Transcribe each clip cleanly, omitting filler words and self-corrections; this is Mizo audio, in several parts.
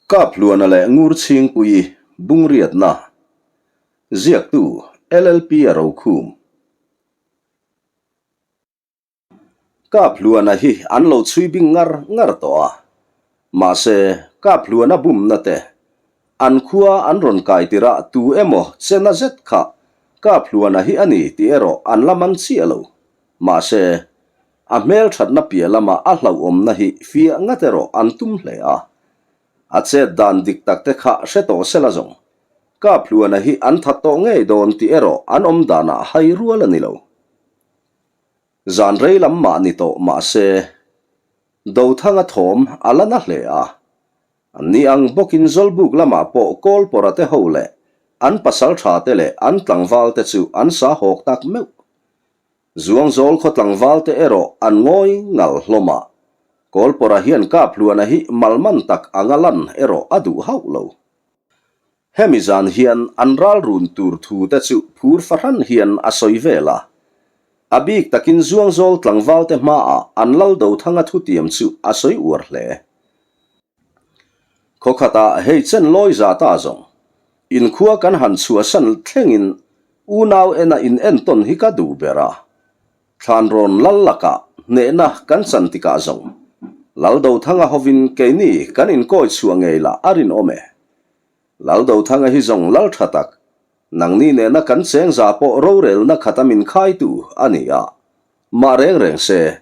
Kaphluana leh Ngurchhingpuii Bungriatna, Ziaktu, LLP a rokhum. Kaphluana hi an lo chhui bing ngar ngar tawh a, mahse Kaphluana bumna te, an khua an rawn kai tirah tu emaw chena zet kha Kaphluana hi a ni tih erawh an la man chiah lo. Mahse, a hmelthatna piah lama a hlauhawmna hi fiah ngat erawh an tum hle a. A chet dan dik tak te kha hre tawh sela zawng. Kaphluana hi an that tawh ngei dawn tih erawh an awm danah hai rual a ni lo. Zan rei lam mah ni tawh mahse, Dothanga thawm a la na hle a. An ni ang bawkin Zawlbuk lamah pawh Kawlpawra te ho leh an pasaltha te leh an tlangval te chu an sa hawk tak meuh. Zuangzawl khaw tlangval te erawh an ngawi ngal hlawm a, Kawlpawra hian Kaphluana hi malman tak anga lan erawh a duh hauh lo. Hemi zan hian an ral run tur thu te chu phur fahran hian a sawi vel a. A bik takin Zuangzawl tlangval te hmaah an lal Dothanga thutiam chu a sawi uar hle. Khaw khatah hei chen lawi za ta zawng. Inkhua kan han chhuahsan thlengin unau ena in entawn hi ka duh ber a. Thlanrawn lal lakah hnehna kan chan tikah zawng. Laldothanga hovin keini kan inkawi chhuah ngei lah a rinawm e. Laldothanga hi zawng lal tha tak, nangni nena kan cheng za pawh rorelna khata min khaitu a ni a. Mah reng reng se.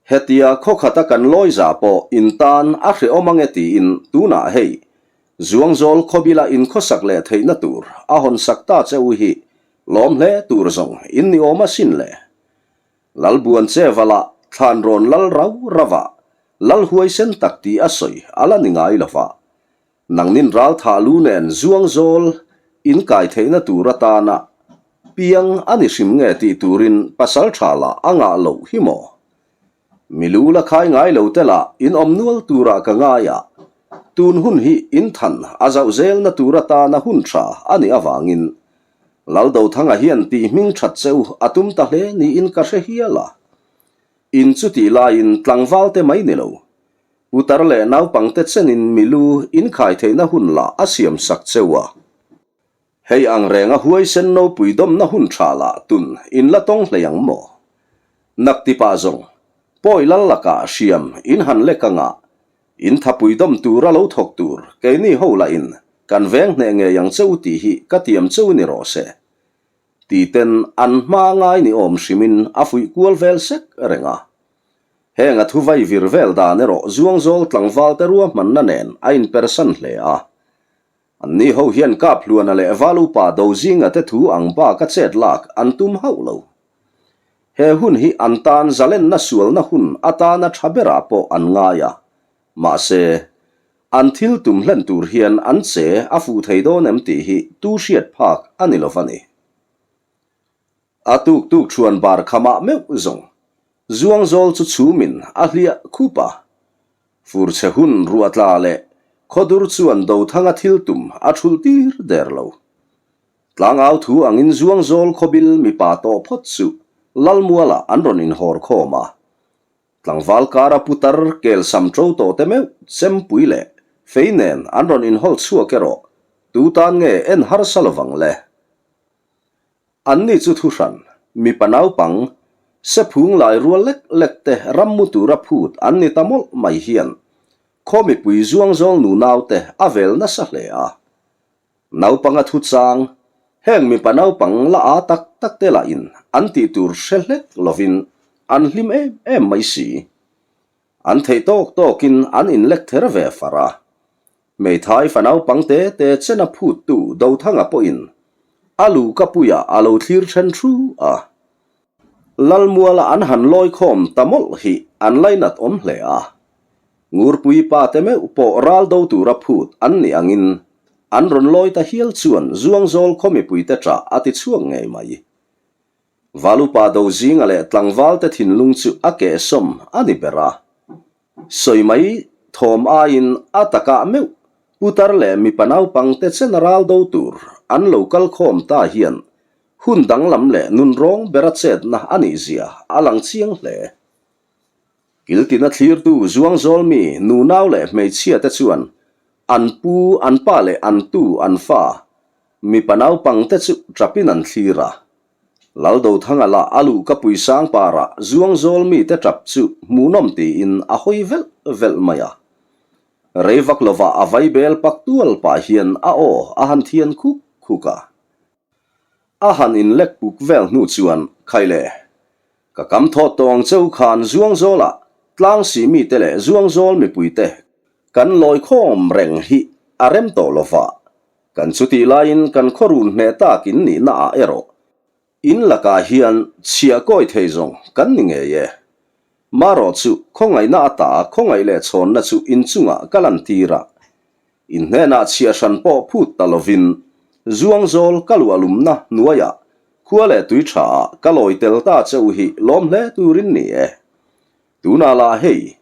Hetia khaw khata kan lawi za pawh in tan a hrehawm ange tiin tunah hei Zuangzawl khawbila in khawsak leh theihna tur a hawn sak ta che u hi lawm hle tur zawng in ni awm asin le. Lalbuan che vala thlan rawn lal rau rauh a, lal huaisen tak tih a sawi a la ni ngai lova. Nangnin ral thah lu nen Zuangzawl in kai theihna tur atana piang a ni hrim nge tih turin pasal tha lah a ngah loh hi maw? Mi lu la khai ngai lo te lah in awm nual turah ka ngai a, tun hun hi in than a zauh zelna tur atana hun tha a nih avangin Laldothanga hian tih hming that cheu a tum ta hle niin ka hre hial a. In chutih laiin tlangval te mai ni lo Putar leh naupangte chenin milu inkhai theihna hun lah a siam sak cheu a. Hei ang renga huaisen nopui dawmna hun tha lah tun in la tawng hlei ang maw? Naktipah zawng, pawi lal lakah hriam in han lek anga, in thapui dawm tura lo thawk tur keini ho lah in kan veng hneh ngei ang cheu tih hi ka tiam cheu ni rawh se. Titen an hma ngai ni awm hrimin a fuih kual vel sek reng a. Heng a thu vai vir vel dan erawh Zuangzawl tlangval te ruahmanna nen a inpersan hle a. Anni ho hian Kaphluana leh Valupa Dozinga te thu ang bak a chet lak an tum hauh lo. He hun hi an tan zalenna sualna hun atana tha berah pawh an ngai a. Mahse, an thil tum hlen tur hian an che a fuh thei dawn em tih hi tu hriat phak a ni lo va ni. A tuk tuk thuan bar khamah meuh zawng Zuangzawl chu chhumin a hliah khup a. Furchhe hun ruahtla leh khawdur chuan Dothanga thil tum a thulh tir der lo. Tlangau thu angin Zuangzawl khawbil mipa tawh phawt chu Lalmualah an rawn inhawr khawm a. Tlangval kara putar kel sam ṭo tawh te meuh chempui leh fei nen an rawn inhawl chhuak erawh tu tan nge en harsa lovang le. Anni chu thuhran, mipa naupang, sephung lai rual lek lek te rammu tura phut an ni ta mawlh mai hian khaw mipui zuangzawl nu naute a vel nasa hle a. Naupanga thuchang, heng mipa naupang la â tak tak te lahin an tih tur hre hlek lovin an hlim em em mai si. An theih tawk tawkin an inlek ther ve far a. Hmeithai fa naupang te te chena phuttu Dothanga pawhin a lu ka puiah a lo thlir then thu a. Lalmuala an han lawi khawm ta mawlh hi an lainat awm hle a. Ngurpui pa te meuh pawh ral do tura phut an nih angin an rawn lawi ta hial chuan Zuangzawl khaw mipuite ṭah a ti chhuak ngei mai. Valupa Dozinga leh tlangvalte thinlung chu a kehsawm a ni ber a. Sawi mai thawm aiin a takah meuh putar leh mipa naupangte chena ral do tur an lo kal khawm ta hian hun danglam leh nunrawng bera chetna a nih zia a lang chiang hle. Kiltina thlirtu Zuangzawl mi nunau leh hmeichhia te chuan. An pu, an pa leh an tu, an fa, mipa naupangte chu ṭapin an thlir a. Laldothanga lah a luh ka pui sang parah Zuangzawl mite ṭap chu hmuhnawm tiin a hawi velh velh mai a. Rei vak lovah a vaibel pak tual pah hian a aw a han thian khuk khuk a. A han inlek puk vel hnu chuan, Khaile, ka kam thawt tawh ang cheu khan Zuangzawlah Tlangsi mite leh Zuangzawl mipuite kan lawi khawm reng hi a rem tawh lova, kan chutih laiin kan khawrun hneh tak in nihna ah erawh In lakah hian chhiah kawi thei zawng kan ni ngei e. Marawh chu khawngaihna ata khawngaih leh chhawnna chu in chungah ka lantir a. In hnenah chhiah hran pawh phut ta lovin Zuangzawl ka luahlumna hnuaiah khua leh tui tha ah ka lawi tel ta che u hi lawm hle turin ni e. Tunah lah hei,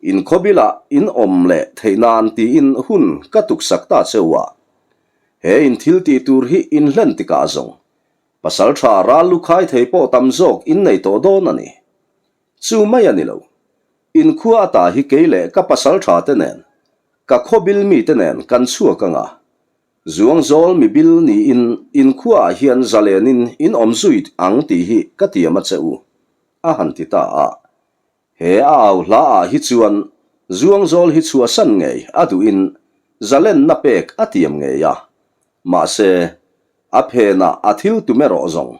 in khawbilah in awm leh theih nan tiin hun ka tuksak ta che u a. He in thil tih tur hi in hlen tikah zawng Pasal tha ral lu khai thei pawh tam zawk in nei tawh dawn a ni. Chu mai a ni lo. In khua ata hi kei leh ka pasal tha te nen, ka khaw bil mi te nen kan chhuak ang a. Zuangzawl mi bil niin in khua ah hian zalen in in awm zui ang tih hi ka tiam a che u, a han ti ta a. He a au hla ah hi chuan Zuangzawl hi chhuahsan ngei a duhin zalenna pek a tiam ngei a. Mahse, a phenah a thil tum erawh zawng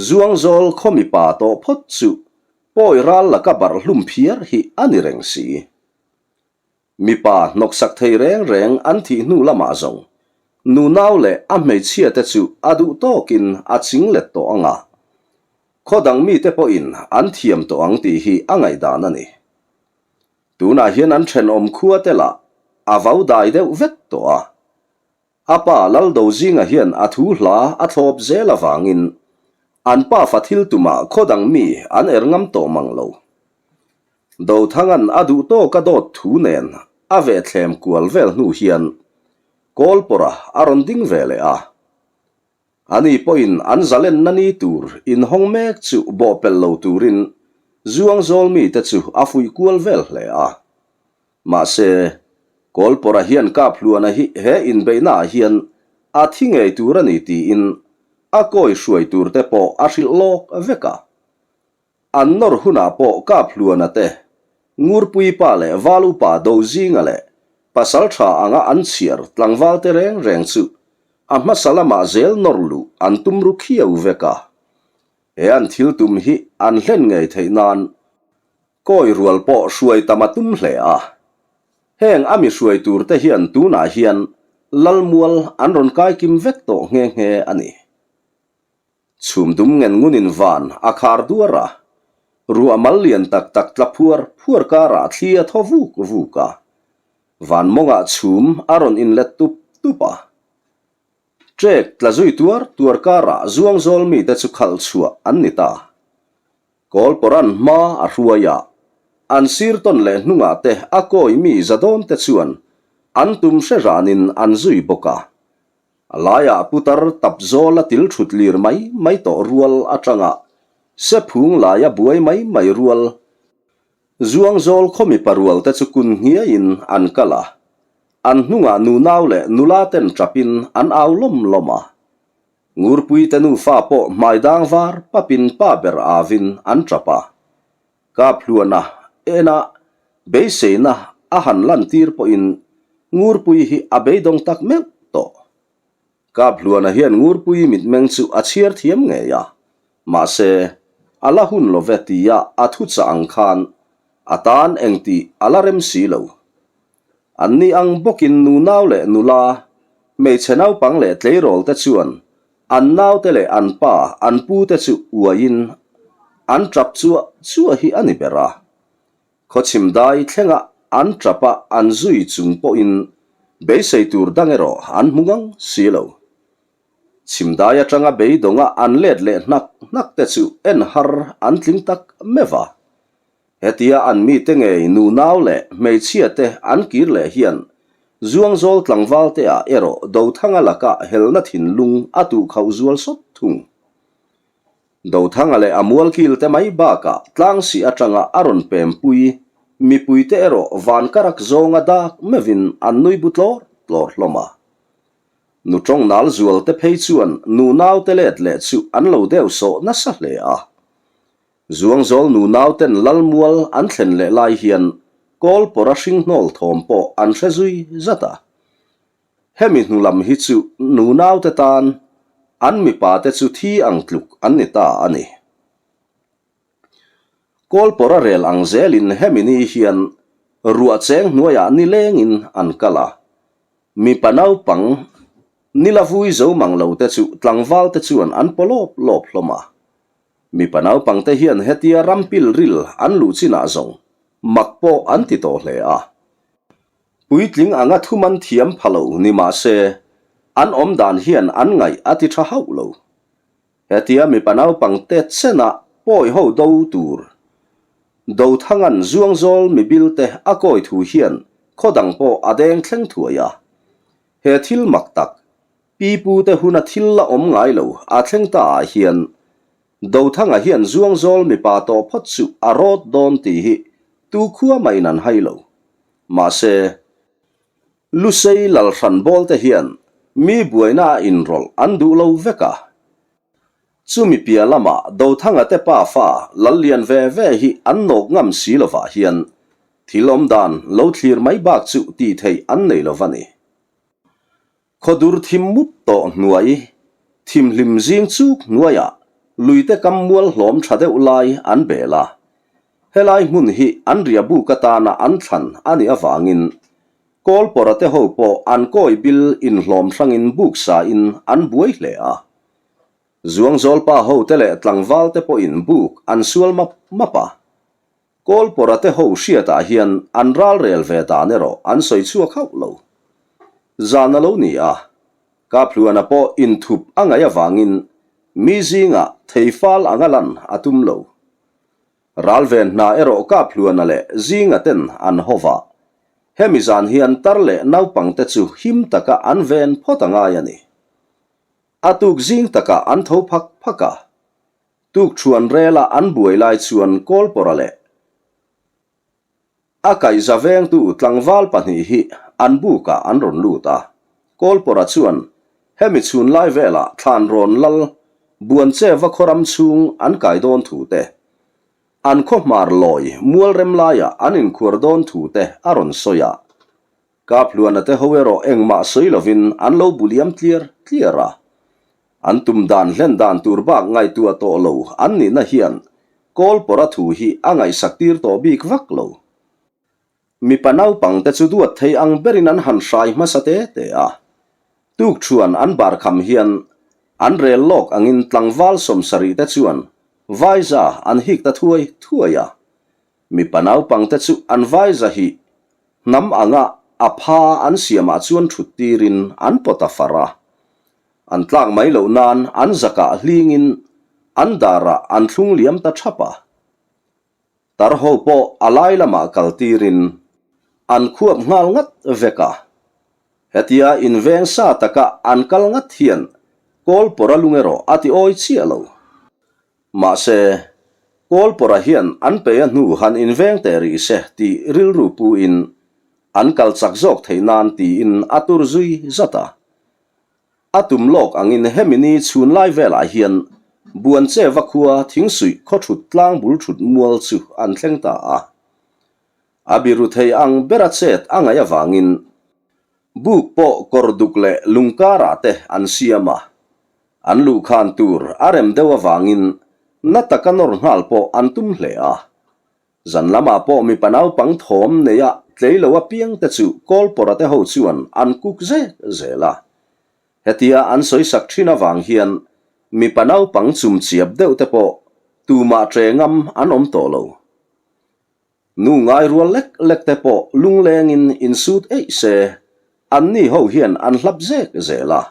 Zuangzawl khaw mipa tawh phawt chu pawi ral laka barh hlum phiar hi a ni reng si. Mipa hnawksak thei reng reng an thih hnu lamah zawng nunau leh a hmeichhia te chu a duh tawkin a ching let tawh ang a, khaw dang mite pawhin an thiam tawh ang tih hi a ngaihdan a ni. Tunah hian an thenawm khua te lah a vau dai deuh vek tawh a, A pa Laldo zinga hian a thu hla a thlawp zel avangin an pafa thil tumah khaw dang mi an er ngam tawh mang lo. Dothanga'n a duh tawk a dawt thu nen a vehthlem kual vel hnu hian Kawlpawra a rawn ding ve leh a. Ani pawhin an zalenna ni tur inhawng mek chu bawhpelh lo turin Zuangzawl mite chu a fuih kual vel hle a. Mahse, Kawlpawra hian Kaphluana hi he inbeihnaah hian a thi ngei tur a ni tiin a kawi hruai turte pawh a hrilh lawk vek a. An nawr hunah pawh Kaphluana te, Ngurpui pa leh Val upa Dozinga leh Pasal tha anga an chhiar tlangvalte reng reng chu a hmasa lamah zel nawr luh an tum ru khiau vek a. He an thil tum hi an hlen ngei theih nan Kawi rual pawh hruai tam a tum hle a. Heng a mi hruai tur te hian tunah hian Lalmual an rawn kai kim vek tawh nghe nghe a ni. Chhum dum ngen ngunin van a khar duar a, ruah mal lian tak tak tla phuar phuar karah thli a thaw vuk vuk a, van mawngah chhum a rawn inlet tup tup a. Trek tla zui tuar tuar karah Zuangzawl mite chu khalh chhuah an ni ta. Kawlpawran hma a hruai a, an sir tawn leh hnungah te a kawi mi za dawn te chuan an tum hre ranin an zui bawk a. A laiah putar tap zawl a til thut lir mai mai tawh rual atanga sephung laia buai mai mai rual Zuangzawl khaw mipa rual te chu kun nghiaiin an kal a, an hnungah nunau leh nula ten tapin an au lawm lawm a. Ngurpuite nufa pawh hmai dang var papin pa ber avin an tap a. Kaphluana ena beiseina a han lantir pawhin Ngurpui hi a beidawng tak meuh tawh. Kaphluana hian Ngurpui mitmeng chu a chhiar thiam ngei a, mahse a la hun lo ve tia a thuchah ang khan a tan engtih a la rem si lo. Anni ang bawkin nunau leh nula, hmeichhe naupang leh tleirawl te chuan an naute leh an pa, an pu te chu uaiin an tap chuah chuah hi a ni ber a. Khawchhim dai thlenga an tap a an zui chung pawhin beisei tur dang erawh an hmu ngang si lo. Chhim dai atanga beidawnga an let leh hnak hnak te chu en har an tling tak meuh a. Hetia an mite ngei nunau leh hmeichhia te an kir leh hian Zuangzawl tlangval te ah erawh Dothanga laka helna thinlung a tuh khauh zual sawt thung. Dothanga leh a mualkil te mai bakah tlangsih atanga a rawn pempui. Mipuite erawh van karak zawnga dak meuhin an nui bu tlawr tlawr hlawm a. Nu tawng nal zualte phei chuan nu naute let leh chu an lo deuh sawh nasa hle a. Zuangzawl nu nauten Lalmual an thlen leh lai hian Kawlpawra hringhnawl thawm pawh an hre zui zat a. Hemi hnu lam hi chu nu naute tan an mipate chu thi ang tluk an ni ta a ni. Kawlpawra rel ang zelin hemi ni hian ruah cheng hnuaiah nilengin an kal a, mipa naupang nila vui zo mang lo te chu tlangval te chuan an paw lawp lawp hlawm a. Mipa naupang te hian hetia ram pil ril an luh chinah zawng mak pawh an ti tawh hle a. Puitling anga thuman thiam pha lo ni mah se an awm dan hian an ngaih a ti tha hauh lo. Hetia mipa naupang te chenah pawi ho do tur Dothangan Zuangzawl mibil te a kawi thu hian khaw dang pawh a deng thleng thuai a. He thil mak tak, pipu te huna thil la awm ngai lo a thleng ta ah hian Dothanga hian Zuangzawl mipa tawh phawt chu a rawt dawn tih hi tu khua mahin an hai lo. Mahse. Lusei Lalhran bawl te hian mi buaina a inrawlh an duh lo vek a. Chumi piah lamah Dothanga te pa fa lal lian ve ve hi an nawk ngam si lovah hian thil awm dan lo thlir mai bak chu tih theih an nei lo va ni. Khawdur thim mup tawh hnuai, thimhlim zing chuk hnuaiah luite kam mual hlawm tha deuh lai an bel a. Helai hmun hi an riah buk atana an thlan a nih avangin Kawlpawra te ho pawh an kawi bil inhlawm hrangin buk sain an buai hle a. Zuangzawlpa ho te leh tlangval te pawhin buk an sual map map a. Kawlpawra te ho hriatah hian an ralrel ve dan erawh an sawi chhuak hauh lo. Zan a lo ni a, Kaphluana pawh inthup a ngaih avangin mi zingah thei fal anga lan a tum lo. Ralven hna erawh Kaphluana leh Zinga ten an haw va, hemi zan hian tar leh naupangte chu him taka an ven phawt a ngai a ni. A tuk zing takah an tho phak phak a, Tukṭhuan rela an buai lai chuan Kawlpawra leh a kaihza vengtu tlangval pahnih hi an bukah an rawn lut a. Kawlpawra chuan hemi chhun lai velah Thlanrawn lal Buancheva khawram chhung an kai dawn thu te, an khaw hmar lawi mualrem laiah an inkhuar dawn thu te a rawn sawi a. Kaphluana te ho erawh engmah sawi lovin an lo bu liam tliar tliar a. An tum dan hlen dan tur bak ngaihtuah tawh lo an nihna hian Kawlpawra thu hi a ngaihsak tir tawh bik vak lo. Mipa naupang te chu duat thei ang berin an han hrai hmasa te te a. Tukṭhuan an bar kham hian an rel lawk angin tlangval 70 te chuan vaiza an hik ta thuai thuai a. Mipa naupang te chu an vaiza hi hnam anga a pha an siamah chuan thut tirin an pawt a far a. An tlak mai loh nan an zakah hlingin an darah an thlung liam ta thap a. Tar ho pawh a lai lamah kal tirin an khuap nghal ngat vek a. Hetia inveng sa taka an kal ngat hian Kawlpawra lung erawh a ti awi chiah lo. Mahse, Kawlpawra hian an peia hnu han inveng teh rih se tih rilru puin an kal chak zawk theih nan tiin a tur zui zat a. A tum lawk angin hemi ni chhun lai velah hian Buancheva khua thingsuih khawthut tlang bul thut mual chu an thleng ta a. A biru thei ang bera chet a ngaih avangin buk pawh kawr duk leh lungkarah te an siam a. An luhkhan tur a rem deuh avangin na taka nawr nghal pawh an tum hle a. Zan lamah pawh mipa naupang thawm neia tlei lo apiang te chu Kawlpawra te ho chuan an kuk zek zel a. Hetia an sawisak thin avang hian mipa naupang chumchiap deuh te pawh tumah ṭe ngam an awm tawh lo. Nu ngai rual lek lek te pawh lunglengin insut eih se, anni ho hian an hlap zek zel a.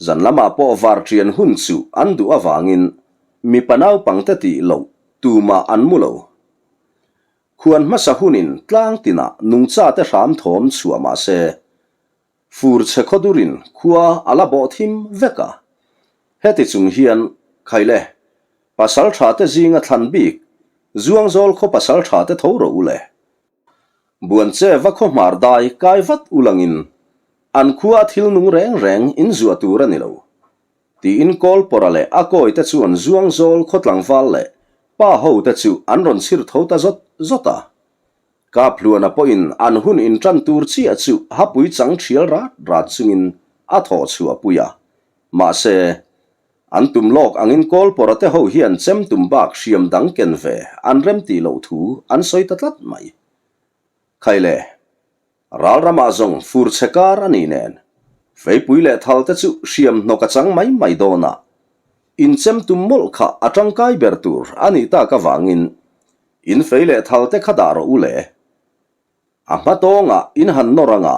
Zan lamah pawh var ṭian hun chu an duh avangin mipa naupangte tih loh tumah an mu lo. Khuan hmasa hunin tlang tinah nungchate hram thawm chhuah mah se, Fur chhe khawdurin khua a la bawh thim vek a. Heti chung hian Khaile, pasal tha te zinga thlan bik, Zuangzawl khaw pasal tha te tho rawh u le. Buanche va khaw hmar dai kai vat ulangin an khua a thil nung reng reng in zuah tur a ni lo. Tiin Kawlpawra leh a kawi te chuan Zuangzawl khaw tlangval leh pa ho te chu an rawn chhir tho ta zawt zawt a. Kaphluana pawhin an hun intan tur chiah chu hapui chang thial rat rat chungin a thawh chhuah pui a. Mahse, an tum lawk angin Kawlpawra te ho hian chem tum bak hriam dang ken ve an rem tih loh thu an sawi ta tlat mai. Khaile, ral ramah zawng fur chhe kar a nih nen, feipui leh thal te chu hriam hnawk a chang mai mai dawn a, inchem tum mawlh kha a tangkai ber tur a nih tak avangin in fei leh thal te kha dah rawh u le. A hma tawngah in han nawr anga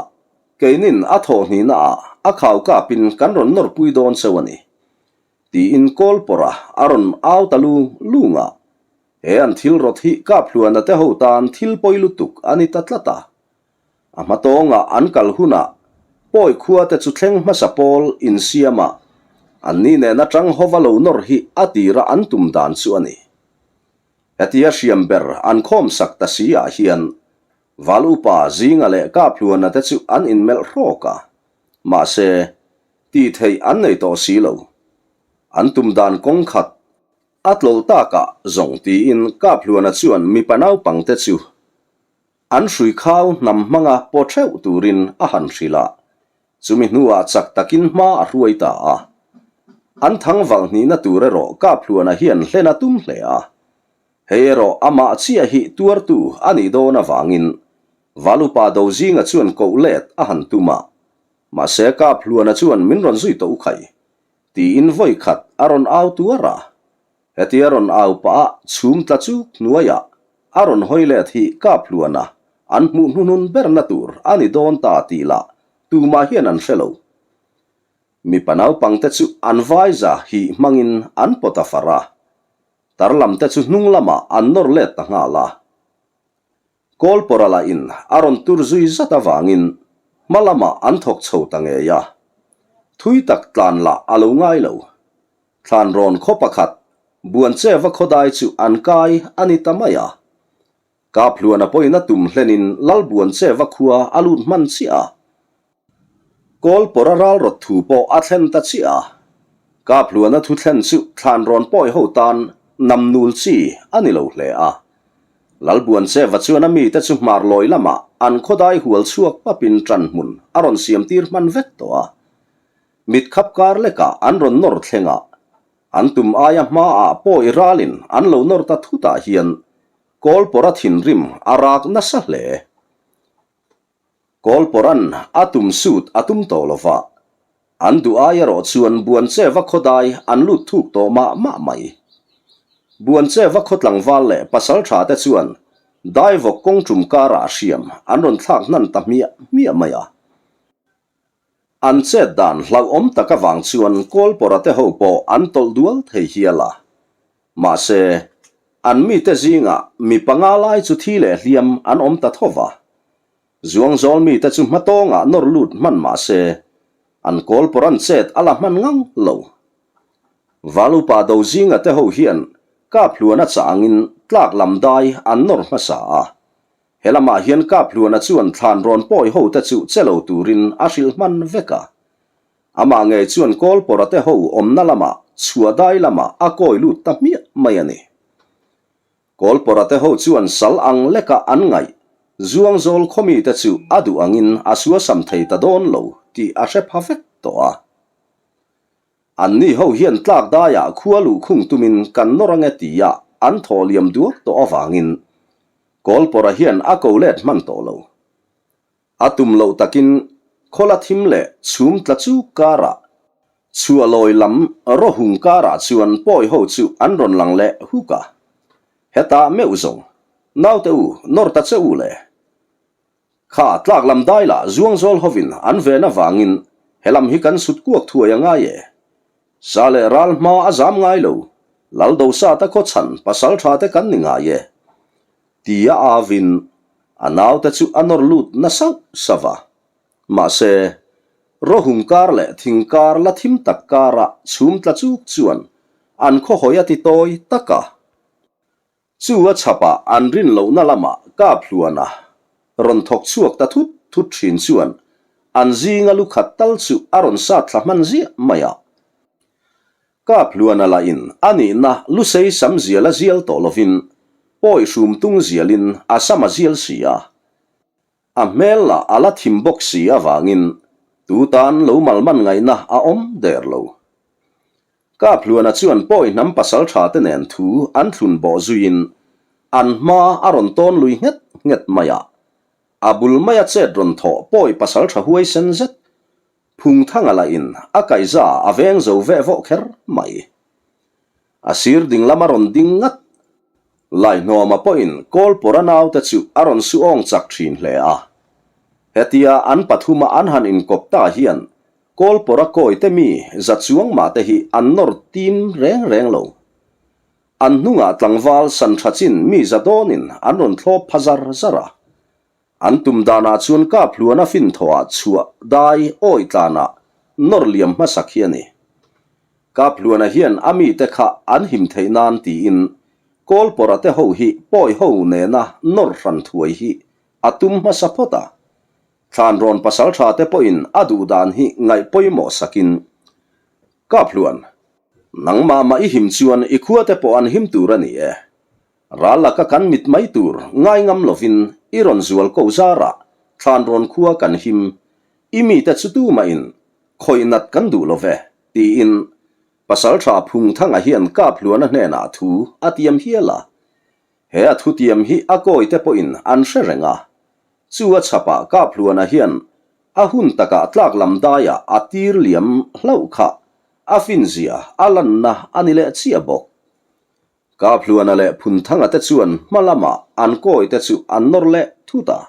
keinin a thawh hnihna ah a khau kapin kan rawn nawrpui dawn cheu a ni. Tiin kawl pawrh a a rawn au ta lung lung a. He an thil rawt hi Kaphluana te ho tan thil pawi lutuk a ni ta tlat a. A hma tawngah an kal hunah pawi khua te chu thleng hmasa pawl insiam a, anni nen atang hova lo nawr hi a tira an tum dan chu a ni. Hetia hriam ber an khawm sak ta si ah hian Val upa Zinga leh Kaphluana te chu an inmelh hrawk a. Mahse, tih theih an nei tawh si lo. An tum dan kawng khat A tlawlh takah zawng tiin Kaphluana chuan mipa naupangte chu an hrui khau hnam hmanga paw theuh turin a han hrilh a, chumi hnuah chak takin hma a hruai ta a. An thang valh hnihna tur erawh Kaphluana hian hlen a tum hle a, hei erawh amah chiah hi tuartu a nih dawn avangin Valupa Dozinga chuan koh let a han tum a, mahse Kaphluana chuan min rawn zui tawh u khai Tiin vawi khat a rawn au tuar a, hetia rawn au pah a chhum tla chuk hnuaiah a rawn hawi let hi kap hluan a, an hmuh hnuhnun berna tur a ni dawn ta tih lah tumah hian an hre lo. Mipa naupangte chu an vaiza hi hmangin an pawt a far a, tar lamte chu hnung lamah an nawr let ta nghal a. Kawlpawra lahin a rawn tur zui zat avangin hma lamah an thawk chho ta ngei a. Thui tak tlan lah a lo ngai lo. Thlan rawn khaw pakhat, Buancheva khawdai chu an kai a ni ta mai a. Kaphluana pawhin a tum hlenin Lal Buancheva khua a lut hman chiah a. Kawlpawra ralrawt thu pawh a thlen ta chiah a. Kaphluana thu thlen chu thlan rawn pawi ho tan namnul chi a ni lo hle a. Lalbuancheva chuan a mite chu hmar lawi lamah an khawdai hual chhuak papin ṭan hmun a rawn siam tir hman vek tawh a. Mit khap kar lekah an rawn nawr thleng a, an tum aia hmaah pawi ralin an lo nawr ta thutah hian Kawlpawra thinrim a rak nasa hle. Kawlpawran a tum sut a tum tawh lo va, an duh ai erawh chuan Buancheva khawdai an lut thuk tawh mah mah mai. Buancheva khaw tlangval leh pasaltha te chuan daivawk kawng tum karah hriam an rawn thlak hnan ta hmiah hmiah mai a. An chet dan hlauhawm tak avang chuan Kawlpawra te ho pawh an tawlh dual thei hial a. Mahse, an mite zingah mi panga lai chu thi leh hliam an awm ta tho va. Zuangzawl mite chu hmatawngah nawr lut hman mah se, an Kawlpawran chet a la hman ngang lo. Valupa Dozinga te ho hian Kaphluana chah angin tlak lam dai an nawr hmasa a. He lamah hian Kaphluana chuan thlan rawn pawi ho te chu che lo turin a hrilh hman vek a. Amah ngei chuan Kawlpawra te ho awmna lamah chhuah dai lamah a kawi lut ta hmiah mai a ni. Kawlpawra te ho chuan sal ang leka an ngaih Zuangzawl khawmi te chu a duh angin a suasam thei ta dawn lo tih a hre pha vek tawh a. Anni ho hian tlak daiah khua luhkhung tumin kan nawr ange tia an thaw liam duak tawh avangin Kawlpawra hian a ko let hman tawh lo. A tum loh takin khawla thim leh chhum tla chu karah, chhuah lawi lam rawhung karah chuan pawi ho chu an rawn lang leh huk a. Hetah meuh zawng, naute u, nawr ta che u le. Kha tlak lam dai lah zuangzawl hovin an ven avangin he lam hi kan sut kuak thuai a ngai e. Sa leh ral hma a zam ngai lo, Lal Dosata khaw chhan pasal tha te kan ni ngai e. Tia avin a naute chu a nawr lut na sauh sauh a. Mahse, rawhung kar leh thing kar la thim tak kara chhum tla chuk chuan an khaw hawi a ti tawi tak a. Chu a chhapah an rin lohna lamah kap hluan a. rawn thawk chhuak ta thut thut thin chuan an zinga lu khat tal chu a rawn sat thla hman ziah mai a. Kap hluana lahin a nihna lusei sam zial a zial tawh lovin pawi hrum tung zialin a sam a zial si a. A hmel lah a la thim bawk si avangin tu tan lo malman ngaihna a awm der lo. Kap hluana chuan pawi hnam pasal tha te nen thu an thlun bawh zuiin an hma a rawn tawn lui nghet nghet mai a. A bul maia chet rawn thawh pawi pasal tha huaisen zet Phungthanga lahin a kaihza a veng zo veh vawh kher mai. A sir ding lama rawn ding ngat. Laihnawma pawhin Kawlpawra naute chu a rawn su awng chak thin hle a. Hetia an pathuma an han inkawp ta hian Kawlpawra kawite mi za chuang mah te hi an nawr tim reng reng lo. An hnungah tlangval san tha chin mi za dawnin an rawn thlawp pha zar zar a. An tum danah chuan kap hluan a fin thawhah chhuah dai awi tlanah nawr liam hmasak hi a ni. Kap hluana hian a mite kha an him theih nan tiin Kawlpawra te ho hi pawi ho nena nawr hran thuai hi a tum hmasa phawt a. Thlanrawn pasaltha te pawhin a duh dan hi ngaih pawimawh sakin Kap hluan, nangmah mah i him chuan i khua te pawh an him tur a ni e. Ral laka kan mit mai tur ngai ngam lovin i rawn zual ko zarah Thlanrawn khua kan him, i mite chu tumahin khawih nat kan duh lo ve, tiin Pasaltha Phungthanga hian Kaphluana hnenah thu a tiam hial a. He a thutiam hi a kawite pawhin an hre reng a. Chu a chhapah Kaphluana hian a hun takah tlak lam daiah a tir liam hlauh kha a finzia a lanna a ni leh chiah bawk. Kaphluana leh Phunthanga te chuan hma lamah an kawi te chu an nawr leh thut a.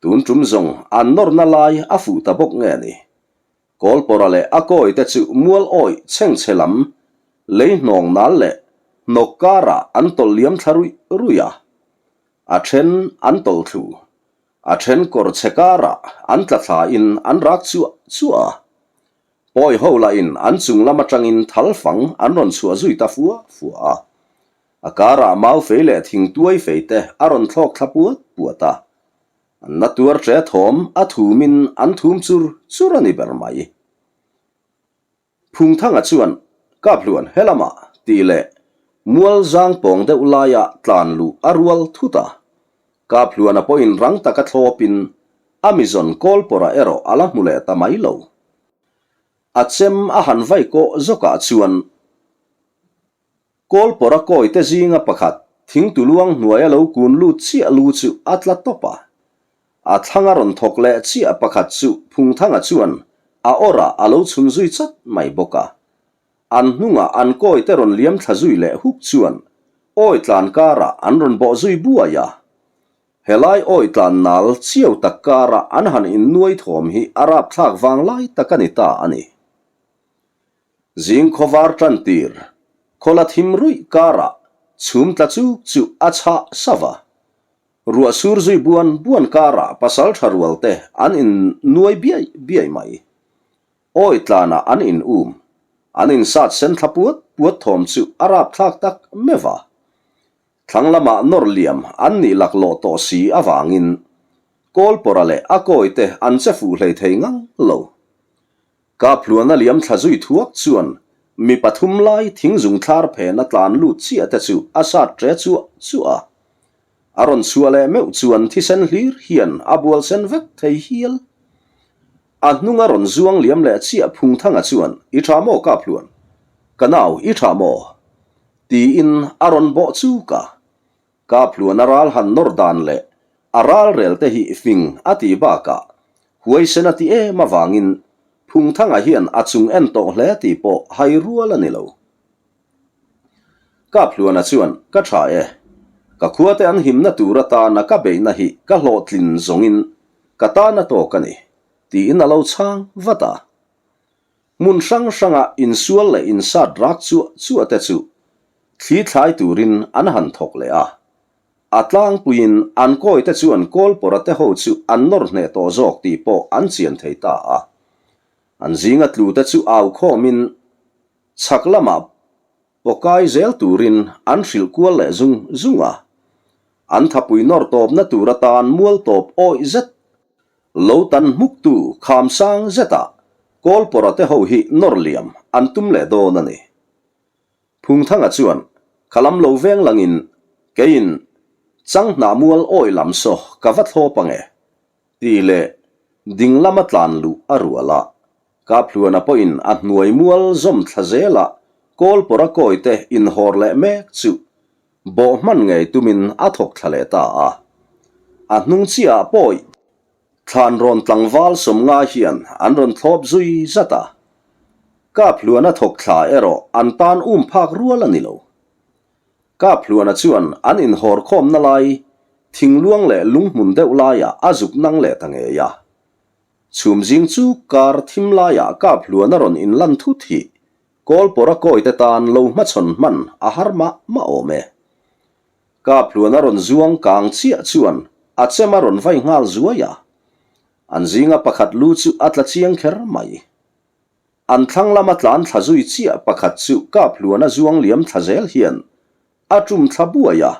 Tun tum zawng an nawrna lai a fuh ta bawk nge ni. Kawlpawra leh a kawi te chu mual awih chhengchhe lam lei hnawng nal leh hnawk karah an tawlh liam thla ruih ruih a. A then an tawlh thlu, a then kawr chhe karah an tla thla in an rak chuah chuah a. Pawi ho lahin an chung lam atangin thal fang an rawn chhuah zui ta fua fua a. A karah mau fei leh thing tuai fei te a rawn thlawk thla puat puat a. An na tuar ṭe thawm a thumin an thum chur chur a ni ber mai. Phungthanga chuan, Kaphluan helamah tih leh mual zang pawng deuh laia tlan luh a rual thut a. Kaphluana pawhin rang taka thlawpin a mizawn Kawlpawra erawh a la hmu leh ta mai lo. A chem a han vai kawh zawkah chuan Kawlpawra kawite zinga pakhat thingtuluang hnuaia lo kun lut chiah lu chu a tla tawp a. A thlanga rawn thawk leh chiah pakhat chu Phungthanga chuan a awrah a lo chhun zui chat mai bawk a. An hnungah an kawite rawn liam thla zui leh huk chuan awi tlan karah an rawn bawh zui buai a. Helai awi tlan nal chiau tak karah an han innuai thawm hi a rapthlak vang lai tak a ni ta a ni. Zing khawvar tan tir, khawla thim ruih karah chhum tla chuk chu a chhah sava. Ruah sur zui buan buan karah pasal tha rual te an innuai biai biai mai. Awi tlanah an in um. An insat sen thla puat puat thawm chu a rapthlak tak meuh a. Thlang lamah nawr liam an nih laklawh tawh si avangin Kawlpawra leh a kawite an che fuh hlei thei ngang lo. Kaphluana liam thla zui thuak chuan mi pathum lai thingzung thlar phena tlan lut chiah te chu a sat ṭe chuah chuah a. A rawn chhuah leh meuh chuan thisen hlir hian a bual sen vek thei hial. A hnunga rawn zuang liam leh chiah Phungthanga chuan, I ṭha maw Kaphluan? Ka nau, i ṭha maw? Tiin a rawn bawh chuk a. Kaphluan a ral han nawr dan leh a ral rel te hi fing a tih bakah huaisen a ti em avangin Phungthanga hian a chung en tawh hle tih pawh hai rual a ni lo. Kaphluana chuan, Ka tha e. Ka khuate an himna tur atana ka beihna hi ka hlawhtlin zawngin ka tan a tawk a ni, tiin a lo chhang vat a. Hmun hrang hranga insual leh insat rak chuah chuah te chu thli thlai turin an han thawk leh a. A tlangpuiin an kawite chuan Kawlpawra te ho chu an nawr hneh tawh zawk tih pawh an chian thei ta a. An zinga tlu te chu au khawmin chhak lamah pawkai zel turin an hrilh kual leh zung zung a. An thapui nawr tawpna tur atan mual tawp awih zet lo tan hmuktu kham sang zetah Kawlpawra te ho hi nawr liam an tum leh dawn a ni. Phungthanga chuan ka lam lo veng langin keiin Changhnah mual awih lam saw ka va thlawp ange tih leh ding lama tlan luh a rual a. Kaphluana pawhin a hnuai mual zawm thla zela Kawlpawra kawite inhawr leh mek chu bawh hman ngei tumin a thawk thla leh ta a. A hnung chiahah pawih thlan rawn tlangval 50 hian an rawn thlawp zui zat a. Kaphluana thawk thla erawh an tan um phak rual a ni lo. Kaphluana chuan an inhawr khawmna lai thingluang leh lunghmun deuh laiah a zuk nang leh ta ngei a. Chhum zing chu kar thim laiah Kaphluana rawn inlan thut hi Kawlpawra kawite tan lo hmachhawn hman a har mah mah awm e. Kaphluana rawn zuang kang chiah chuan a chem a rawn vai nghal zuai a. An zinga pakhat lu chu a tla chiang kher mai. An thlang lama tlan thla zui chiah pakhat chu Kaphluana zuang liam thla zel hian a tum thla buai a.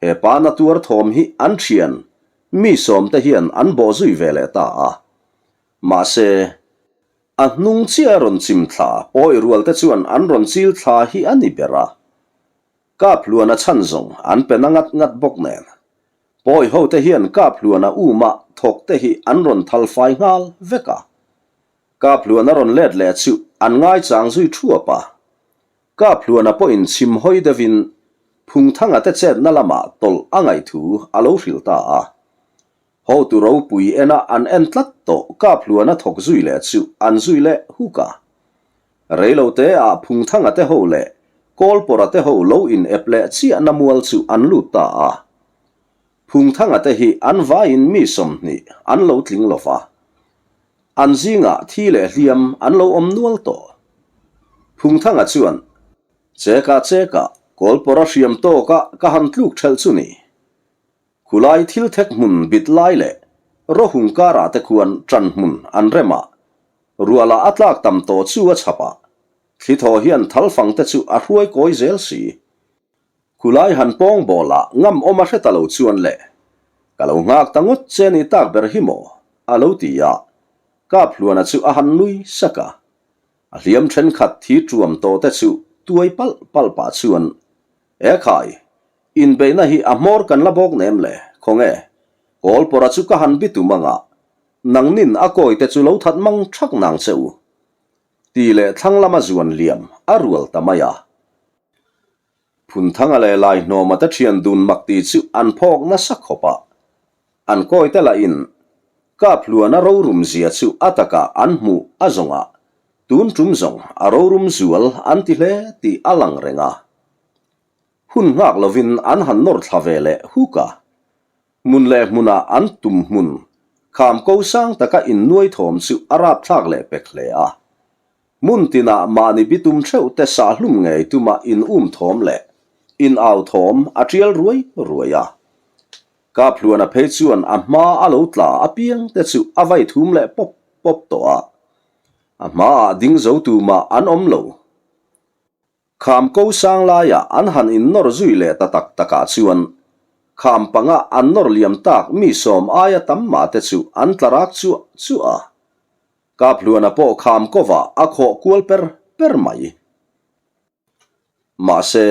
He pa na tuar thawm hi an thian mi sawmte hian an bawh zui ve leh ta a. Mahse, a hnung chiah a rawn chim thla pawi rualte chuan an rawn chil thla hi a ni ber a. Kaphluana chhan zawng an pe na ngat ngat bawk nen. Pawi hote hian Kaphluana uma thawkte hi an rawn thal fai nghal vek a. Kaphluana rawn let leh chu an ngaichang zui thuap a. Kaphluana pawhin chhim hawi deuhin Phungthanga te chetna lamah tawlh a ngaih thu a lo hrilh ta a. Hotu ropui ena an en tlat tawh Kaphluana thawk zui leh chu an zui leh huk a. Reilote ah Phungthanga te ho leh Kawlpawra te ho lo in ep leh chiahna mual chu an lut ta a. Phungthanga te hi an vaiin mi 20 an lo tling lo va. An zingah thi leh hliam an lo awm nual tawh. Phungthanga chuan, Cheka cheka, Kawlpawra hriam tawka ka han tluk ṭhelh chu ni. Khulai thil thek hmun bit lai leh rawhung karah te khuan ṭan hmun an rem a, ruahlah a tlak tam tawh chu a chhap a, thli thaw hian thalfang te chu a hruai kawi zel si. Khulai han pawng bawl ah ngam awm a hre ta lo chuan le, ka lo nghak ta ngawt che ni tak ber hi maw? a lo ti a, Kaphluana chu a han nui sak a. A hliam thenkhat thi tuam tawh te chu tuai palh palh pah chuan, E khai, inbeihna hi a hmawr kan la bawk nem le, khawnge? Kawlpawra chu ka han bitum anga, nangnin a kawi te chu lo that mang thak nang che u. Ti leh thlang lama zuan liam a rual ta mai a. Phunthanga leh Laihnawma te thian dun mak ti chu an phawk nasa khawp a. An kawi te lahin Kaphluana rorum zia chu a takah an hmuh a zawngah tun tum zawng a rorum zual an ti hle tih a lang reng a. Hun nghak lovin an han nawr thla ve leh huk a. Hmun leh hmunah an tum hmun kham ko sang taka innuai thawm chu a rapthlak leh pek hle a. Hmun tinah mahni bitum theuh te sahhlum ngei tuma in um thawm leh in au thawm a tial ruai ruai a. Kaphluana phei chuan a hma a lo tla apiang te chu a vai thum leh pawp pawp tawh a. A hmaah ding zo tumah an awm lo. Kham ko sang laiah an han innawr zui leh ta tak takah chuan kham panga an nawr liam tak mi sawm aia tam mah te chu an tla rak chuah chuah a. Kaphluana pawh kham kovah a khawh kual per per mai. Mahse,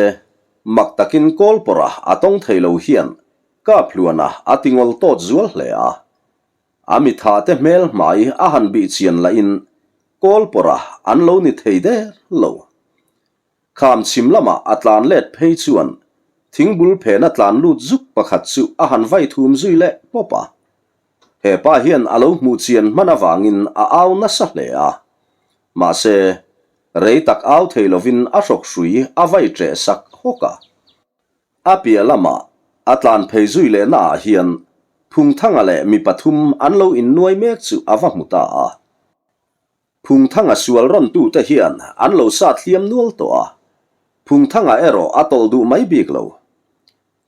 mak takin Kawlpawra a tawng thei lo hian Kaphluana a tingawl tawt zual hle a. A mitha te hmel hmai a han bih chian lahin Kawlpawra an lo ni thei der lo. Kham chhim lamah a tlan let phei chuan thingbul phena tlan lut zuk pakhat chu a han vai thum zui leh pawp a. He pa hian a lo hmuh chian hman avangin a au nasa hle a. Mahse, rei tak au thei lovin a hrawk hrui a vai ṭeh sak hawk a. A piah lamah a tlan phei zui lehna ah hian Phungthanga leh mi pathum an lo innuai mek chu a va hmu ta a. Phungthanga sual rawn tute hian an lo sat hliam nual tawh a, Phungthanga erawh a tawlh duh mai bik lo.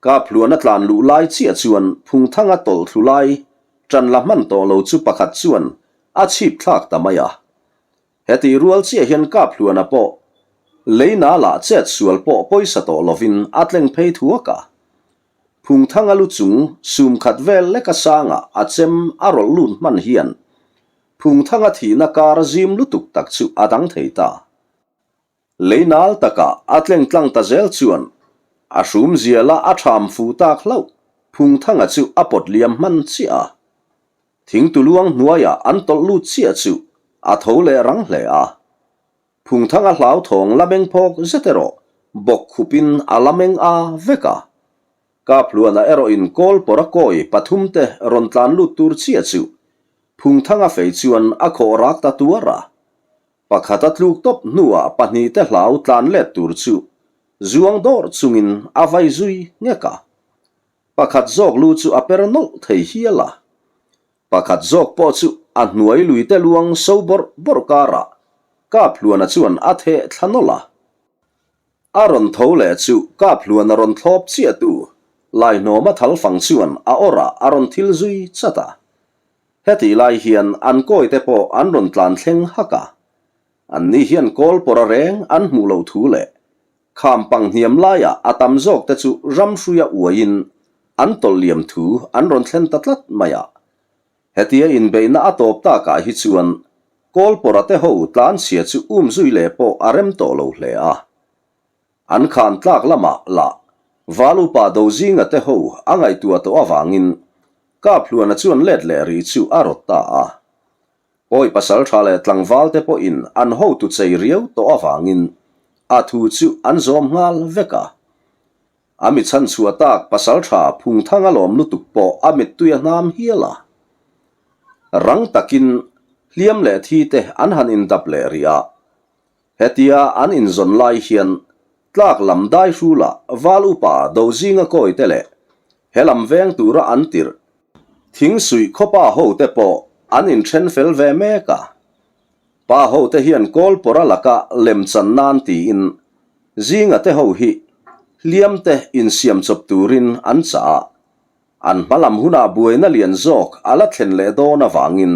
Kaphluan a tlan luh lai chiah chuan Phungthanga tawlh thlu lai ṭan la hman tawh lo chu pakhat chuan a chhip thlak ta mai a. Heti rual chiah hian Kaphluana pawh lei nâlah chet sual pawh pawisa tawh lovin a tleng phei thuak a. Phungthanga lu chung sum khat vel leka sangah a chem a rawlh lut hman hian Phungthanga thihna kar zim lutuk tak chu a dang thei ta. Lei nal takah a tleng tlang ta zel chuan a hrum ziala a tham fu tak hlauh Phungthanga chu a pawt liam hman chiah a. Thingtuluang hnuaiah an tawlh lut chiah chu a tho leh rang hle a. Phungthanga hlauthawng la meng phawk zet erawh bawk khupin a la meng a vek a. Kaphluana erawhin kawl pawra kawi pathumte rawn tlan lut tur chiah chu Phungthanga fei chuan a khawh rak ta tuar a. Pakhat a tluk tawp hnuah pahnihte hlau tlan let tur chu zuang dawrh chungin a vai zui nghek a. Pakhat zawk lu chu a per nawlh thei hial a. Pakhat zawk pawh chu a hnuai luite luang so bawrh bawrh karah Kaphluana chuan a theh thla nawlh a. A rawn tho leh chu Kaphluana rawn thlawp chiah tu Laihnawma thal fang chuan a awrah a rawn thil zui chat a. Hetih lai hian an kawite pawh an rawn tlan thleng hak a. Anni hian kawl pawra reng an hmuh loh thu leh Kham pang hniam laiah a tam zawk te chu ramhruia uaiin an tawlh liam thu an rawn thlen ta tlat mai a. Hetia inbeihna a tawp takah hi chuan Kawlpawra te ho tlanchhia chu umzui leh pawh a rem tawh lo hle a. An khan tlak lamah lah Val upa Dozinga te ho a ngaihtuah tawh avangin Kaphluana chuan let leh rih chu a rawt ta a. Pawi pasal tha leh tlangval te pawhin an hotu chei riau tawh avangin a thu chu an zawm nghal vek a. A mi chhanchhuah tak pasal tha Phungthang a lawm lutuk pawh a mittui a hnam hial a. Rang takin hliam leh thi te an han indap leh rih a. Hetia an inzawn lai hian tlak lam dai hrulah Val upa Dozinga kawi te leh he lam veng tura an tirh Thingsuih khaw pa ho te pawh an inthen fel ve mek a. Pa ho te hian kawl pawra laka lem chan nan tiin Zinga te ho hi hliam te insiam chawp turin an chah a. An hma lam hunah buaina lian zawk a la thlen leh dawn avangin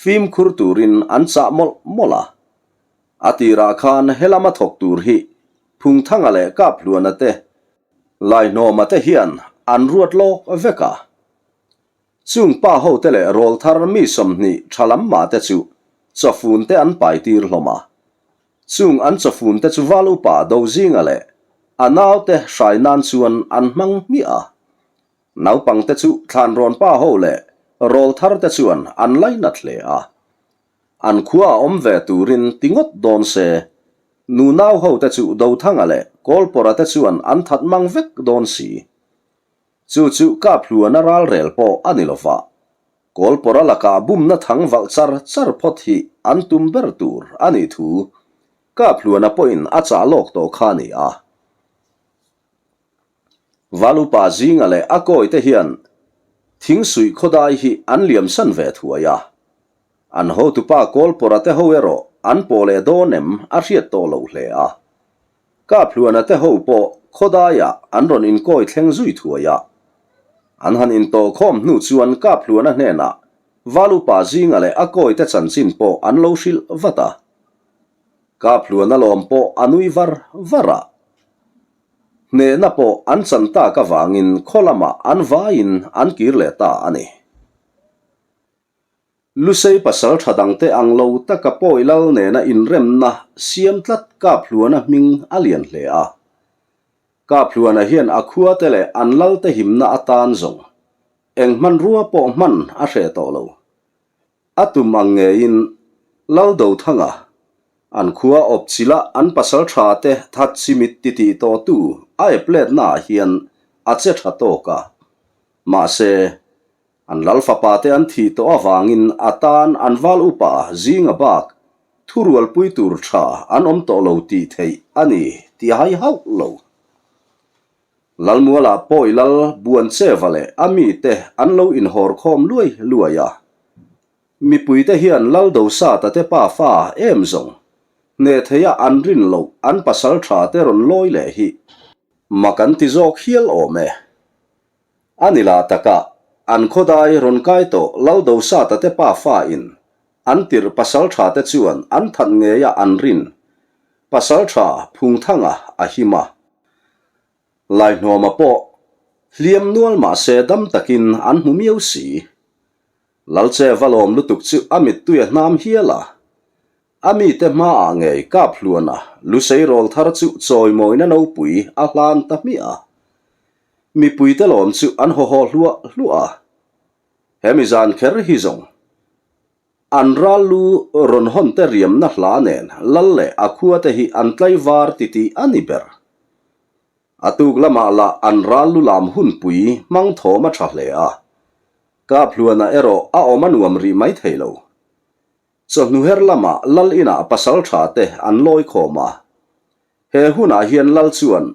fimkhur turin an chah mawlh mawlh a. A tirah khan helama thawk tur hi Phungthanga leh Kaphluana te Laihnawma te hian an ruat lawk vek a. Chung pa hote leh rawlthar mi 20 tha lam mah te chu chawfun te an pai tir hlawm a. Chung an chawfun te chu Val upa Dozinga leh a naute hrai nan chuan an hmang hmiah a. Naupang te chu Thlanrawn pa ho leh rawlthar te chuan an lainat hle a. An khua a awm ve turin ti ngawt dawn se, nunau ho te chu Dothanga leh Kawlpawra te chuan an that mang vek dawn si. Chu chu Kaphluana ralrel pawh a ni lova, Kawlpawra lakah bumna thang valh char char phawt hi an tum ber tur a nih thu Kaphluana pawhin a chah lawk tawh kha a ni a. Valupa zinga leh a kawite hian thingsuih khawdai hi an liamsan ve thuai a. An hotupa Kawlpawra te ho erawh an pawh leh dawn em a hriat tawh lo hle a. Kaphluana te ho pawh khawdaiah an rawn inkawi thleng zui thuai a. An han intawhkhawm hnu chuan Kaphluana hnenah Valupa zinga leh a kawite chanchin pawh an lo hrilh vat a. Kaphluana lawm pawh a nui var var a. Hnehna pawh an chan tak avangin khaw lamah an vaiin an kir leh ta a ni. Lusei pasal tha dangte ang lo taka pawi lal nena inremna siam tlat Kaphluana hming a lian hle a. Kaphluana hian a khuate leh an lalte himna atan zawng eng hmanrua pawh hman a hreh tawh lo. A tum ang ngeiin Laldothanga, an khua awp chila an pasal tha te that chimit titih tawhtu a ep letnaah hian a che tha tawk a. Mahse, an lal fapa te an thih tawh avangin a tan an val upa zinga bak thurualpui tur tha an awm tawh lo tih theih a ni tih a hai hauh lo. Lalmualah pawi lal Buancheva leh a mite an lo inhawr khawm luai luai a. Mipuite hian Lal Dosata te pa fa em zawng hneh theia an rin loh an pasal tha te rawn lawi leh hi mak an ti zawk hial awm e. A ni lah taka an khawdai rawn kai tawh Lal Dosata te pa fa in an tirh pasal tha te chuan an that ngeia an rin pasal tha Phungthanga a him a. Laihnawma pawh. Hliam nual mah se dam takin an hmu miau si. Lalche va lawm lutuk chu a mittui a hnam hial a. A mite hmaah ngei Kaphluana Lusei rawl thar chu chawimawina nopui a hlan ta hmiah a. Mipuite lawm chu an haw haw hluah hluah a. Hemi zan kher hi zawng An ral lu rawn hawn te riamna hla nen lal leh a khua te hi an tlaivar titih a ni ber. A tuk lamah lah an ral lu lam hunpui hmang thawm a tha hle a. Kaphluana erawh a awm a nuam rih mai thei lo. Chawhnu her lamah lal inah pasal tha te an lawi khawm a. He hunah hian lal chuan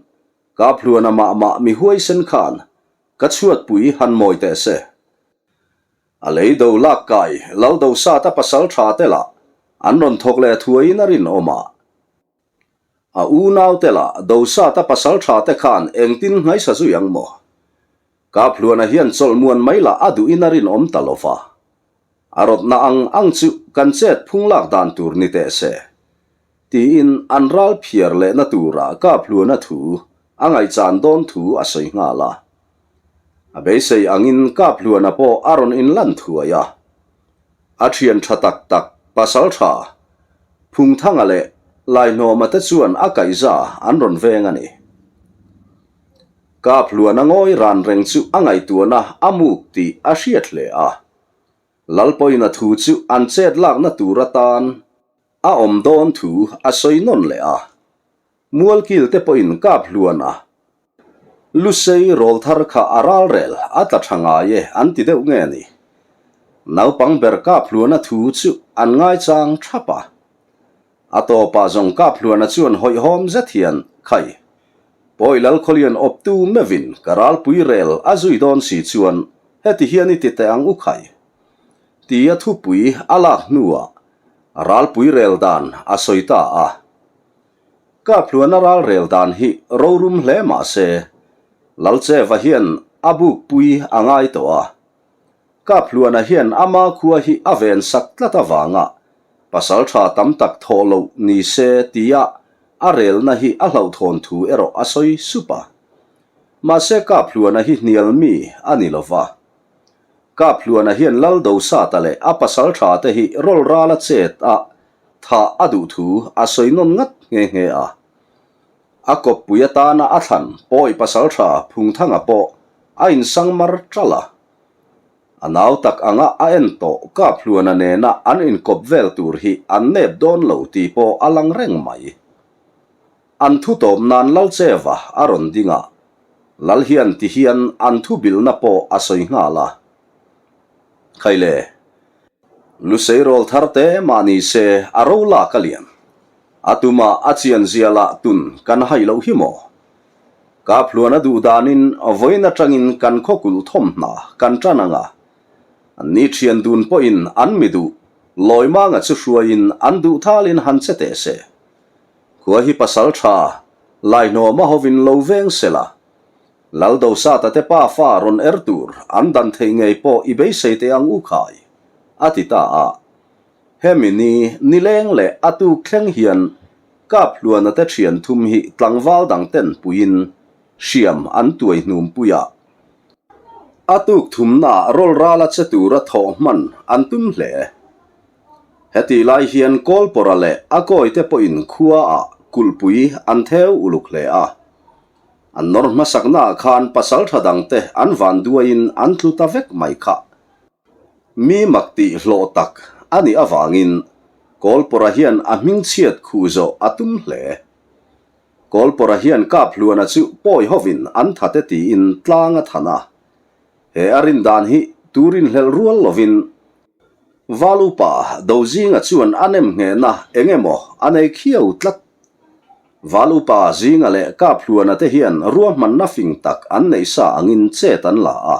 Kaphluana mah mah mi huaisen khan ka chhuatpui han mawi teh se. A lei do lak kai lal do sata pasal tha te lah an rawn thawk leh thuaiin a rinawm a. A unau te lah do sata pasal tha te khan engtin nghaisa zui ang maw? Kaphluana hian chawlhmuan mai lah a duhin a rinawm ta lo va. A rawtna ang ang chu kan chet phung lak dan tur ni teh se. Tiin an ral phiar lehna turah Kaphluana thu a ngaihchan dawn thu a sawi nghal a. A beisei angin Kaphluana pawh a rawn inlan thuai a. A thian tha tak tak pasal tha Phungthanga leh Laihnawma te chuan a kaihza an rawn veng a ni. Kaphluana ngawi ran reng chu a ngaihtuahna a muk tih a hriat hle a. Lalpawina thu chu an chet lakna tur atan a awm dawn thu a sawi nawn leh a. Mualkil te pawhin Kaphluan a Lusei rawl thar kha a ralrel a tla tha ngai e an ti deuh nge ni? Naupang ber Kaphluana thu chu an ngaichang thap a. A tawpah zawng Kaphluana chuan hawihhawm zet hian, Khai, Pawi Lalkhawlian awptu meuhin ka ralpui rel a zui dawn si chuan heti hian i ti teh ang u khai. Tia thupui a lak hnuah ralpui rel dan a sawi ta a. Kaphluana ral rel dan hi rorum hle mah se, Lalcheva hian a bukpui a ngai tawh a. Kaphluana hian ama khua hi a ven sak tlat avanga pasal tha tam tak thawh loh ni se tia a relna hi a hlauhthawn thu erawh a sawi sup a. Mahse Kaphluana hi hnial mi a ni lo va. Kaphluana hian Lal Dosata leh a pasal tha te hi rawl rala chet a Thah a duh thu a sawi nawn ngat nghe nghe a. A kawppui atana a thlan pawi pasaltha Phungthanga pawh a insang mar ṭalh a. A nau tak anga a en tawh Kaphluana nena an inkawp vel tur hi an nep dawn lo tih pawh a lang reng mai. An thu tawp nan Lalcheva a rawn ding a, Lal hian ti hian an thu bilhna pawh a sawi nghal a. Khaile. Lusei rawl thar te mah ni se a ro lak a lian. A tuma a chian zia lah tun kan hai loh hi maw? Kaphluan a duh danin vawiin atangin kan khaw kulh thawm hna kan tan ang a. An ni thian dun pawhin an mi duh Lawimanga chu hruaiin an duh thalin han che teh se. Khua hi pasal tha Laihnawma hovin lo veng sela. Lal Dosata te pa fa rawn er tur an dan theih ngei pawh i beisei teh ang u khai, a ti ta a. Hemi ni nileng leh a tuk thleng hian Kaphluana te thian thum hi tlangval dang ten puiin hriam an tuai hnum pui a. A tuk thumnaah rawl rala che tura thawh hman an tum hle. Hetih lai hian Kawlpawra leh a kawite pawhin khuaah kulhpui an theu uluk hle a. An nawr hmasaknaah khan pasal tha dangte an van duaiin an tlu ta vek mai kha. Mi mak tih hlawh tak a nih avangin Kawlpawra hian a hmingchhiat khuh zawh a tum hle. Kawlpawra hian Kaphluana chu pawi hovin an thate tiin tlang a than a. He a rin dan hi tu rinhlelh rual lovin Val upa Dozinga chuan a nem nghehna eng emaw a nei khiau tlat. Val upa Zinga leh Kaphluana te hian ruahmanna fing tak an neih sa angin chet an la a.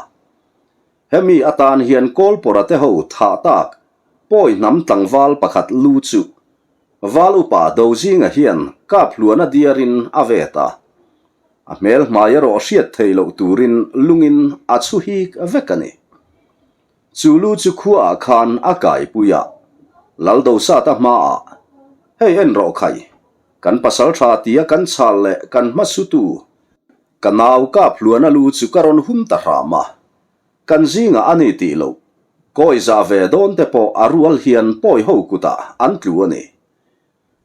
Hemi atan hian Kawlpawra te ho thah tak pawi hnam tlangval pakhat lu chu Val upa Dozinga hian Kaphluana diarin a vet a. A hmel hmai erawh hriat theih loh turin lungin a chhu hik vek a ni. Chu lu chu khuaah khan a kaipui a, Laldosata hmaah, Hei en rawh khai, kan pasal tha tia kan chhal leh kan hmasutu. Ka nau Kaphluana lu chu ka rawn hum ta hram a, kan zingah a ni tih loh, kawi zah ve dawn te pawh a rual hian pawi ho kutah an tlu a ni.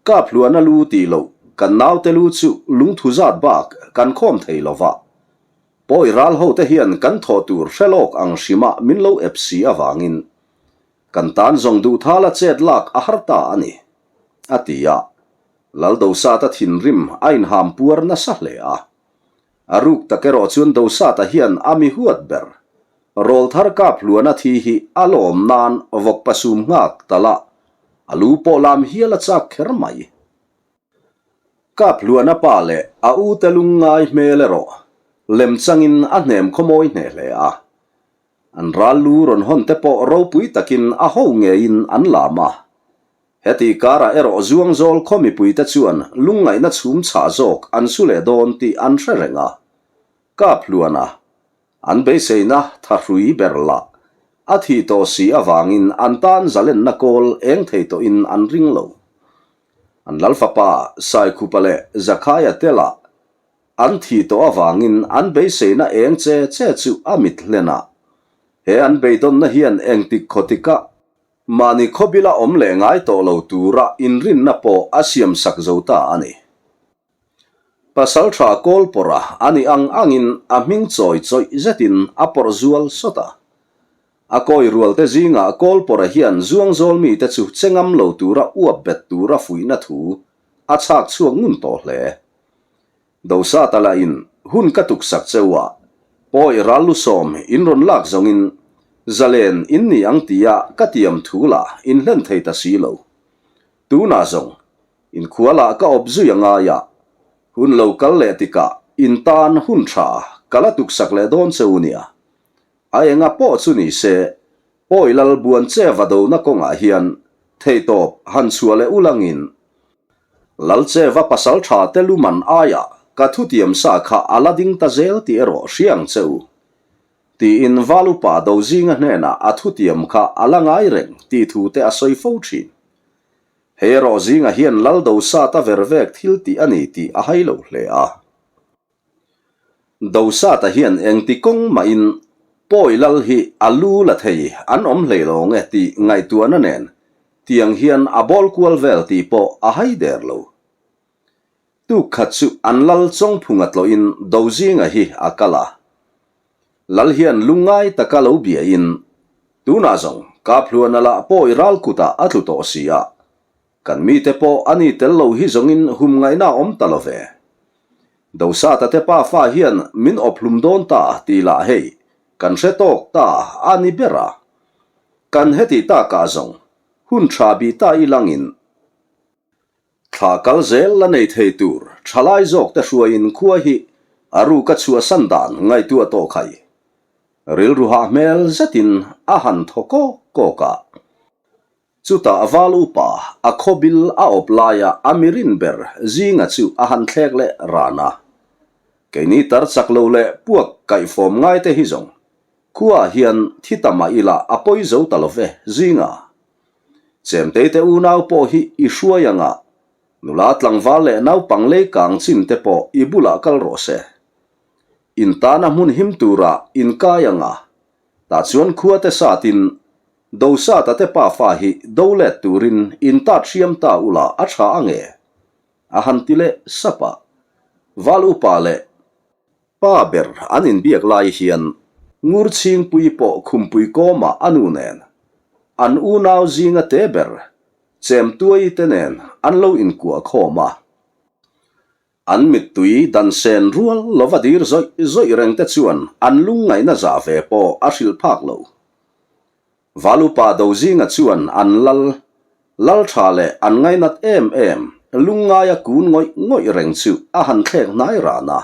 Kaphluana lu tih loh, kan naute lu chu lungthu zat bak kan khawm thei lo va. Pawi ral ho te hian kan thawh tur hre lawk ang hrima min lo ep si avangin kan tan zawng duhthala chet lak a har ta a ni, a ti a. Lal Dosata thinrim a inham puar nasa hle a. A ruk tak erawh chuan Dosata hian a mi huat ber. Rawlthar kap hluana thi hi a lawm nan vawk pasum nghak tala a lu pawh lam hial a chak kher mai. Kap hluana pa leh a u te lungngai hmel erawh lem changin a hnem khawmawi hneh hle a. An ral lu rawn hawn te pawh ropui takin a ho ngeiin an lam a. Heti karah erawh Zuangzawl khaw mipuite chuan lungngaihna chhum chhah zawk an su leh dawn tih an hre reng a. Kap hluana an beiseina thahrui ber lah a thih tawh si avangin an tan zalenna kawl eng thei tawhin an ring lo. An Lalfapa Saikhupa leh Zakhaia te lah an thih tawh avangin an beiseina eng che che chu a mit hlen a. He an beidawnna hian engtik khawtikah Mahni khawbila awm leh ngai tawh lo tura inrinna pawh a siamsak zo ta a ni. Pasalṭha Kawlpawrha a nih ang angin a hming chawi chawih zetin a pawrh zual sawt a. A kawi rualte zingah Kawlpawrha hian Zuangzawl mite chu che ngam lo tura uap bet tura fuihna thu a chhak chhuak ngun tawh hle. Dosata lahin hun ka tuksak cheu a, pawi ral lusawm in rawn lak zawngin zalen in ni ang tia ka tiam thu lah in hlen thei ta si lo. Tunah zawng, inkhualah ka awp zui a ngai a, hun lo kal leh tikah in tan hun tha ka la tuksak leh dawn cheu nia. A enga pawh chu ni se, pawi lal buan che va dona kawngah hian theihtawp han chhuah leh ulangin Lalcheva pasal tha te luman aiah ka thutiam sa kha a la ding ta zel tih erawh hria ang che u. Tiin Val upa Dozinga hnenah a thutiam kha a la ngai reng tih thu te a sawi fo thin. Hei erawh zingah hian Lal Dosata vervek thil tih a ni tih a hai lo hle a. Dosata hian engti kawng mahin Pawi Lal hi a lu la thei an awm hlei lo nge tih ngaihtuahna nen tiang hian a bawl kual vel tih pawh a hai der lo. Tuk khat chu an lal Chawngphunga tlawhin Dozinga hi a kal a. Lal hian lungngai taka lo biain, Tunah zawng Kaphluana lah Pawi ral kutah a tlu tawh si a, Kan mite pawh a ni tel lo hi zawngin hum ngaihna a awm ta lo ve. Dosata te pa fa hian min awp hlum dawn ta tih lah hei kan hre tawk ta a ni ber a. Kan heti takah zawng hun tha bih ta i langin thla kal zel la nei thei tur thalai zawk te hruaiin khua hi a ruka chhuahsan dan ngaihtuah tawh khai. Rilru hah hmel zetin a han thaw kawk kawk a. Chutah val upa a khawbil a awp laia a mirin ber zinga chu a han thlek leh ran a. Keini tar chak lo leh puak kaihfawm ngaite hi zawng khuaah hian thi ta mah ila a pawi zo ta lo ve zinga. Chemtei te unau pawh hi i hruai anga nula tlangval leh naupang lei kang chin te pawh i bulah kal rawh se. In tana hmun him turah in kai anga tah chuan khua te satin Dosata te pafa hi do let turin in tat hriam ta ula a tha ange? A han ti leh sap a. Val upa leh pa ber an inbiak lai hian Ngur Chhingpui pawh Khumpui kawmah a nu nen an unau zinga te ber Chemtuai te nen an lo inkuah khawm a. An mittui dan sen rual lova dir zawih zawih reng te chuan an lungngaihna zah ve pawh a hrilh phak lo. Valupa Dozinga chuan an lal, lal tha leh an ngainat em em lungngaia kun ngawih ngawih reng chu a han thlek hnai ran a.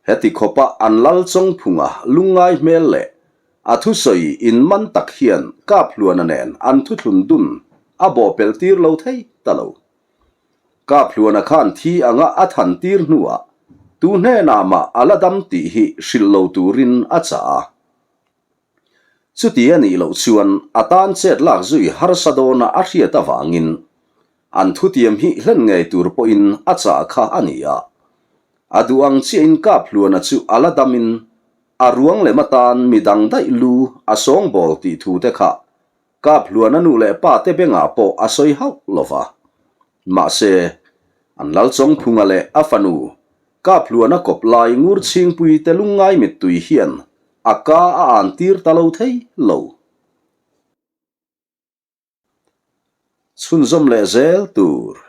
Heti khawpa an lal Chawngphunga lungngai hmel leh a thusawi inman tak hian Kaphluana nen an thuthlun dun a bawhpelh tir lo thei ta lo. Kaphluana khan thi anga a than tir hnuah tu hnenah mah a la dam tih hi hrilh lo turin a chah a. Chuti a nih loh chuan a tan chet lak zui harsa dawna a hriat avangin an thutiam hi hlen ngei tur pawhin a chah kha a ni a. A duh ang chiahin Kaphluana chu a la damin a ruang lem atan mi dang daih lu a sawngbawl tih thu te kha Kaphluana nu leh pa te bengah pawh a sawi hauh lo va. Mahse, an Lalchawngphunga leh a fanu Kaphluana kawp lai ngur chhingpui te lungngai mittui hian a ka a an tir ta lo thei lo. Chhunzawm leh zel tur.